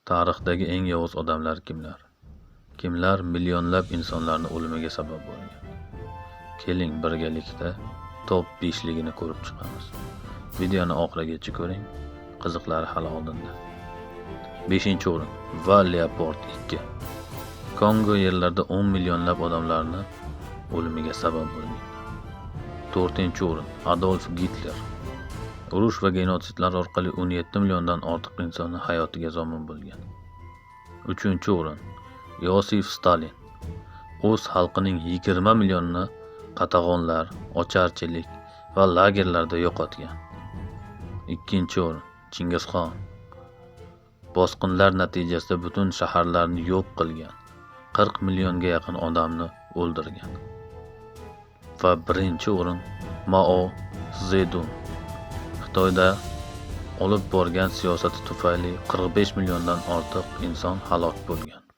Tarixdagi eng yovuz odamlar kimlar? Kimlar millionlab insonlarni o'limiga sabab bo'lgan? Keling, birgalikda top 5ligini ko'rib chiqamiz. Videoni oxirigacha ko'ring, qiziqlari hali oldinda. 5-o'rin: Va Leopold 2. Kongo yerlarida 10 millionlab odamlarni o'limiga sabab bo'lgan. 4-o'rin: Adolf Gitler. Urush va genotsidlar orqali 17 milliondan ortiq insonni hayotiga zomin bo'lgan. 3-o'rin: Iosif Stalin. O'z xalqining 20 millionini qatag'onlar, ocharchilik va lagerlarda yo'qotgan. 2-o'rin: Chingizxon. Bosqinlar natijasida butun shaharlarni yo'q qilgan, 40 millionga yaqin odamni o'ldirgan. Va 1-o'rin: Mao Szedun. Xitoyda olib borgan siyosati tufayli 45 milliondan ortiq inson halok bo'lgan.